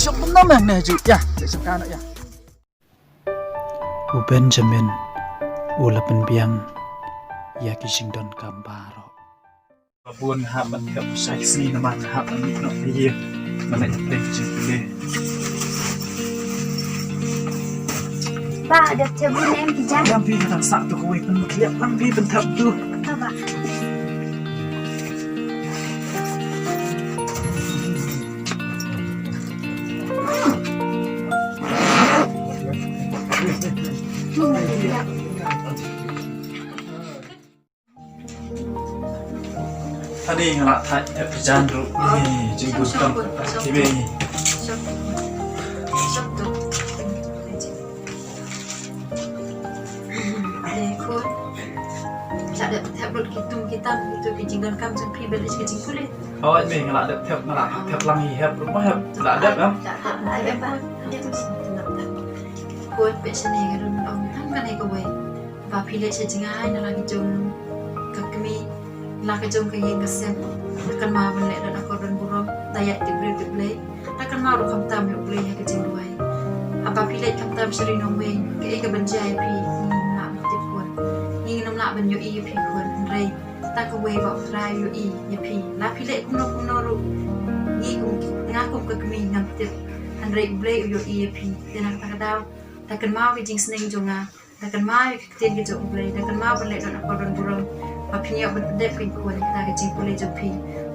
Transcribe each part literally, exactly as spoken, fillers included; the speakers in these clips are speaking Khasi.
Shong pynnom eh ne ju. Ya, shong ka no ya. U Benjamin u la pynbiang ïa ki jingdonkam baroh. Ba bun hap ban thep sa ki sngi namar hap ban mih noh ïa. Namar ïa pynthep jingpule. Ba, dep thep bun em ki jam. Lam phi ka dang sah tu kawei pynthep, lam phi pynthep tu. Ka ba. Ani nga la thait ep jan ruh ni jingbun kam ki mei. Ai khun. Sa dep thep lut ki tum ki tam ki tu ki jingdonkam jong phi bad ki jingpule. Hooid mei, nga la dep thep, nga la thep lang hi hep ruh ma hep. La dep em. Khun, peit shane nga dang ong tang kane kawei. Ba phi leit sha jngai na la ka jong ka kmie, na la ka jong ka ïing ka sem. Kynmaw ban leh da akor don burom, da ïaid tip briew tip Blei. Da kynmaw ruh khamtam ïa U Blei ha ka jingduwai. Haba phi leit khamtam sha ri nongwei, kaei kaban jia ïa phi, ngim lah ban tip khun. Ngim lah ban ïohi ïa phi khun, hynrei da kawei ba U Trai u ïohi ïa phi. La phi leh kumno kumno ruh, ngi kum, nga kum ka kmie ngam tip. Hynrei U Blei u ïohi ïa phi. Te na kata ka daw, da kynmaw ka jingsneng jong nga. Da kynmaw ïa ka ktien ka jong U Blei, da kynmaw ban leh don akor don burom. Ba phin ïoh ban pyndep ka jingkhun, da ka jingpule jong phi.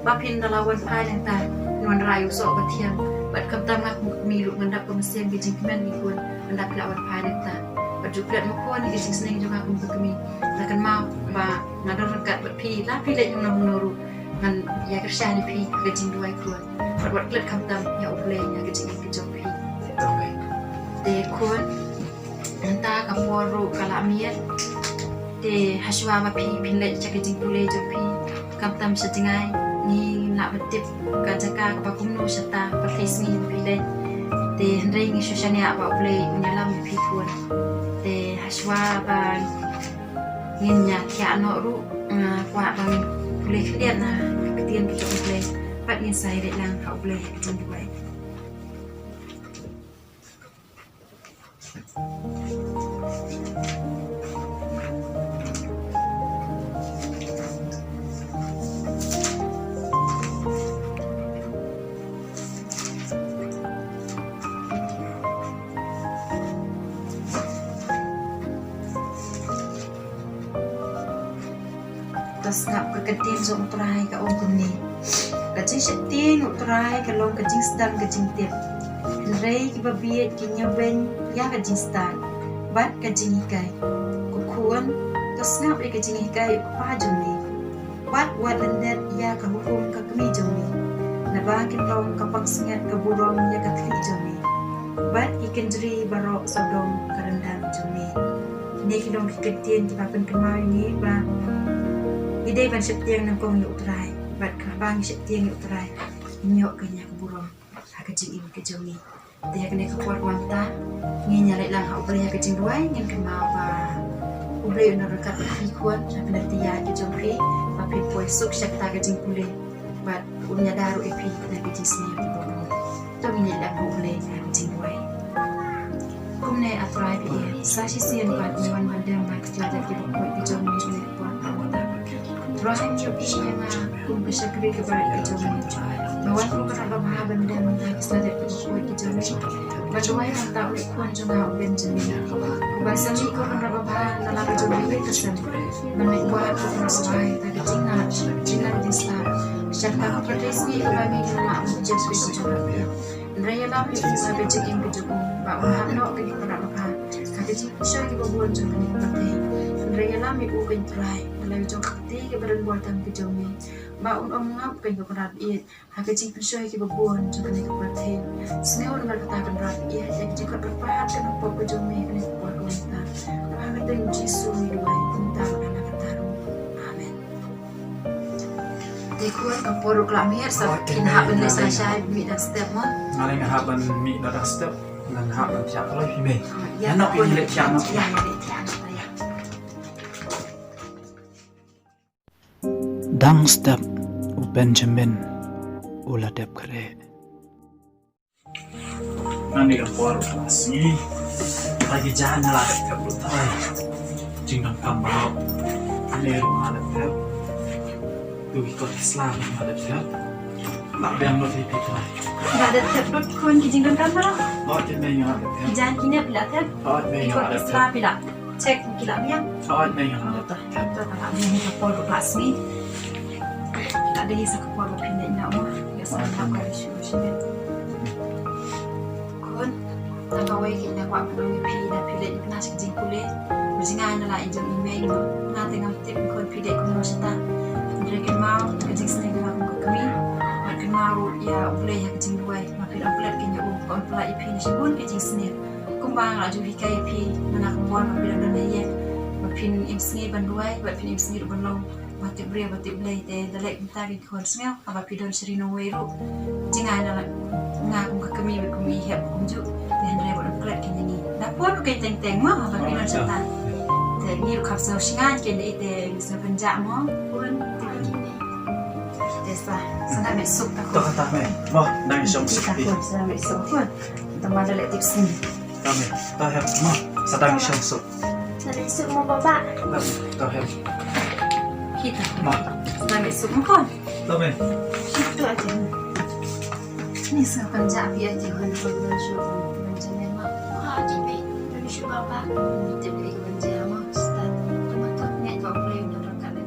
Ba phin da la wan phai nangta, phin wanrah ïa u soh ba thiang. Bad khamtam nga kum ka kmie ruh ngan dap ka mynsiem ka jingkmen ka jingkhun, ban dap phi la wan phai nangta. Bad ju klet ma khun ïa ka jingsneng jong nga kum ka kmie. Da kynmaw ba nga don ryngkat bad phi, la phi leit kumno kumno ruh. Ngan ïa kyrshan ïa phi ha ka jingduwai khun. Bad wat klet khamtam ïa U Blei ha ka jingim ka jong phi. Te khun, mynta ka por ruh ka la miet. Te hashwa ba phi phin leit sha ka jingpule jong phi, khamtam sha jngai, ngim lah ban tip ka jaka kaba kumno shata, ba phi sngi ba phi leit. Te hynrei ngi shu shaniah ba U Blei un ïalam ïa phi khun. Te hashwa ba ngin ïa thiah noh ruh, nga kwah ba ngin pule khyndiat na ka ktien ka jong U Blei. Bad ngin sa ïaleit lang ha U Blei ha ka jingduwai. Ka sngap ka ktien jong U Trai ka ong kumne. Ka jingsheptieng U Trai ka long ka jingsdang ka jingtip. Hynrei kiba bieit kin ïabeiñ ïa ka jingstad bad ka jinghikai. Ko khun, to sngap ïa ka jinghikai u kpa jong me. Bad wat lyndet ïa ka hukum ka kmie jong me. Naba kin long ka pansngiat ka burom ïa ka khlieh jong me. Bad ki kynjri baroh sawdong ka ryndang jong me. Kine ki long ki ktien kiba pynkynmaw ïa ngi ba ngi dei ban sheptieng nyngkong ïa U Trai. Bad haba ngi sheptieng ïa U Trai, ngi ïoh ka ïa ka burom ha ka jingim ka jong ngi. Te ha kane ka por mynta ngin ïa leit lang ha U Blei ha ka jingduwai, ngin kynmaw ba U Blei un nang ryngkat bad phi khun, ha ka lynti ïaid ka jong phi, ba phin poi suk sha kata ka jingpule. Bad un ïada ruh ïa phi na ka jingsneng kaba bun. To ngin ïa leit lang ha U Blei ha ka jingduwai. Kumne A Trai, phi ïa sa shisien bad ngi wan ban dem bad ki sla dep kiba khuid ki jong ngi ha kane ka por. Trai, ngi ïa phi ïa nga kum ka shakri kaba rit ka jong ngi. Ngi wan kum ka nongbah ban dem bad ki sla dep kiba khuid ki jong ngi. Ban duwai nangta ïa u khun jong nga u Benjamin. Ban sa mih kum ka nongbah na la ka jong ngi ka sem. Ban mih kwah kum ka nongbah ïa ka jingngeit, jingngeit jingstad. Sha kata ka pyrthei sngi kaba ngi ïa la u Jisu Khrist u jong ngi. Hynrei ïalam ïa u ha ka jingim ka jong u ba un hap noh ka jingpynrap bha ha ka jingpynshoi kiba bun jong kane ka pyrthei. Hynrei ïalam ïa u, ko Trai, da la ka jong ka kti kaba donbor tam ka jong me, ba un ym ngap ka jingpynrap ïeit ha ka jingpynshoi kiba bun jong kane ka pyrthei. Sngew namar kata, pynrap ïa ka jingkhot kyrpad ka nongpop ka jong me ha kane ka por kaba mynta. Namar ha ka kyrteng Jisu ngi duwai, kumta bad ha kata ruh. Amen. Te khun, ka por ruh ka la miet, sa phin hap ban leit sa shai, mih dang step mo. Nga lei nga hap ban mih dang step, ngan hap ban thiah kloi phi mei. Ïa, ïa, noh khun, phi leit thiah noh. Ïa, ïa leit thiah noh, ïa. Dang step u Benjamin u la dep khreh. Nangne ka por u la sngi. Ba ki jaiñ nga la dep thep lut tharai. Jingdonkam baroh. Nangne ruh nga la dep thep. Tu ki kot ki sla nga la dep thep. Lah biang lut ïa phi tharai. Nga la dep thep lut khun ki jingdonkam baroh. Hooid mei nga la dep thep. Ki jaiñ ki nep phi la thep. Hooid mei nga la dep thep. Ki kot ki sla phi la check ki la biang. Hooid mei nga la dep thep. Thep thep la biang ka por u la sngi. Ki la dei sa ka por ba phin leit noh mo. Ïa sa ka por shu shu. Khun, tang kawei ka ïa nga kwah ban ong ïa phi, lada phi leit na ka jingpule, ba jngai na la i jong i mei mo. Nga te ngam tip khun phi leit kumno shata. Hynrei kynmaw ka jingsneng jong nga kum ka kmie, bad kynmaw ruh ïa U Blei ha ka jingduwai, ba phi la klet ïa u, ba un pynlait ïa phi na shibun ka jingsneng. Kumba nga la ju hikai ïa phi, nga la kum ba phi la don ha ïing, ba phin im sngi ban duwai, ba phin im sngi ruh ban long ba tip briew ba tip Blei. Te da leit mynta ki khun, sngew, haba phi don sha ri nongwei ruh. Jngai na la nga kum ka kmie bad kum i hep kumjuh. Te hynrei wat klet ki ïa ngi. Da pun ruh ka teng teng mo haba phi don shata. Te ngi ruh kham sngew shngaiñ ki ïa ngi te ngi sngew pynjah mo. Pun. Te sa, sa da mih suk ta khun. To kata mei. Mo, dang shong suk. Kita khun, sa da mih suk khun. Te ma da leit tip sngi. To mei, to hep mo. Sa dang shong suk. Sa dang suk mo baba. To hep. Kita. Mo. Sa dang suk mo khun. To mei. Kita aja. Ni sa pynjah phi aja khun khun don shu khun jamin mo. Ha aja mei. Don shu baba. Tip phi khun jamin mo. Sa dang. Tuma to ngai ba play don ka le.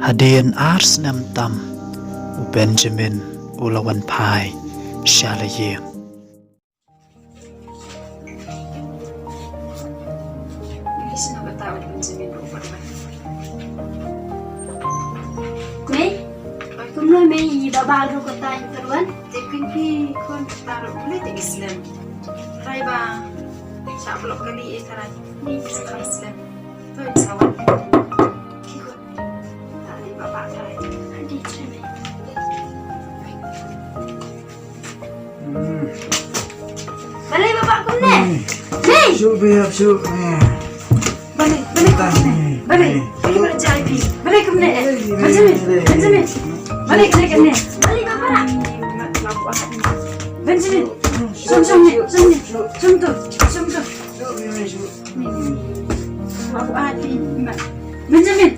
Hadien ar snem tam, u Benjamin u la wan phai sha la ïing. Mei, kumno mei, i baba ruh kata i Tyrwan? Te pynki khun kata ruh pule te i snem. Trai ba sha blok kali i trai. Ni i snem. Toi sawan. Ki khun. Tari baba trai. Adi trai. Balei baba kumne? Nei. Shu biar shu. Balei, balei kumne? Balei. Balei kumne? Balei kumne? Benjamin, Benjamin. Balei kumne? Balei baba. Benjamin. Shum, shum ni, shum ni. Shum tu, shum tu. Benjamin,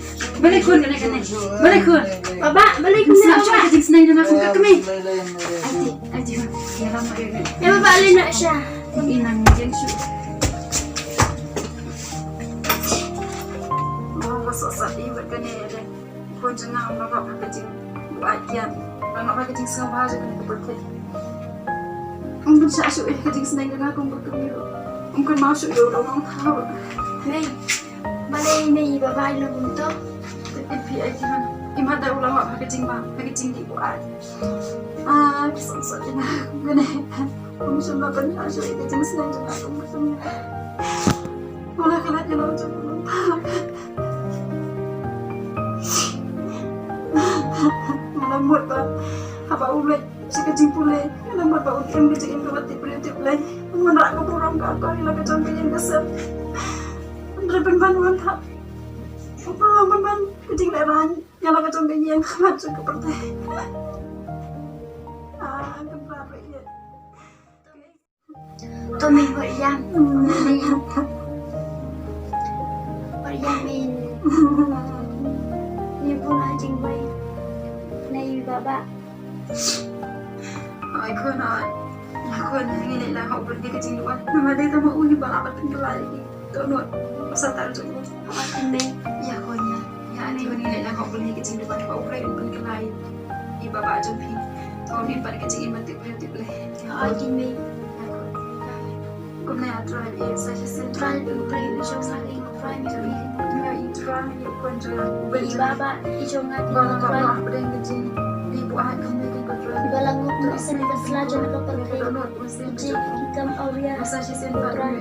balei khun kane kane? Balei khun? Baba, balei khun? Sngap shuh ka jingsneng jong nga kum ka kmie. Ati, ati, ati. Ya baba, lei noh sha. Inang jeng shuh. Baba, sot sat i bad kane. Khun jong nga, ym lah ap ha ka jingbuaid kiad, ym lah ap ha ka jingsngewbha jong kane ka pyrthei. Ym pynshah shuh ïa ka jingsneng jong nga kum ka kmie ruh. Ym kynmaw shuh ïa u longthaw ruh. Mei, balei mei i baba i long kumto? Te phi ai ki man. Im pat da u lah ap ha ka jingbam, ha ka jingdih buaid. Ah, ki sngewsih ïa nga kum kane. Ym shym la pynshah shuh ïa ka jingsneng jong nga kum ka kmie. Nga la klet ïa la u jong u longthaw. Nga la mut ba haba u leit sha ka jingpule, nga la mut ba un im ka jingim kaba tip briew tip Blei. Un wanrah ka burom ka akor ïa la ka jong ka ïing ka sem. Hynrei pynban wan thap. Pynban pynban ka jinglehrain ïa la ka jong ka ïing ha khmat jong ka pyrthei. Ah, ka pyrthei. To mei, wat ïam. Wat ïam mei. Ngi bun ha jingwei. Nai baba. Ai khun ai. Ai khun, ngi leh lang ha u Blei ka jingduwai. Namar dei tang ma u ngi ba lah ban pynkylla ïa ki dohnud ba sah tar jong u. Ai khun mei. Ïa khun ïa. Ïa ani khun, ngi leh lang ha u Blei ka jingduwai ba u Blei un pynkylla ïa i baba jong phi. To un im pat ka jingim ba tip briew tip Blei. Ïa khun mei. Kumne ah Trai, ïa sa shisien Trai, u Blei u shong sah ïa i Trai, ïa i Trai, ïa u khun jong nga. I baba i jong nga, ba la ngop noh hapdeng ka jingdih buaid kumne, ko Trai. Ba la ngop noh sha ka sla jong ka pyrthei. Jingkam awria, ko Trai.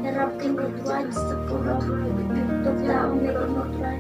Ïarap ïa u Trai, suk u Trai. To kta ong ïa u Trai.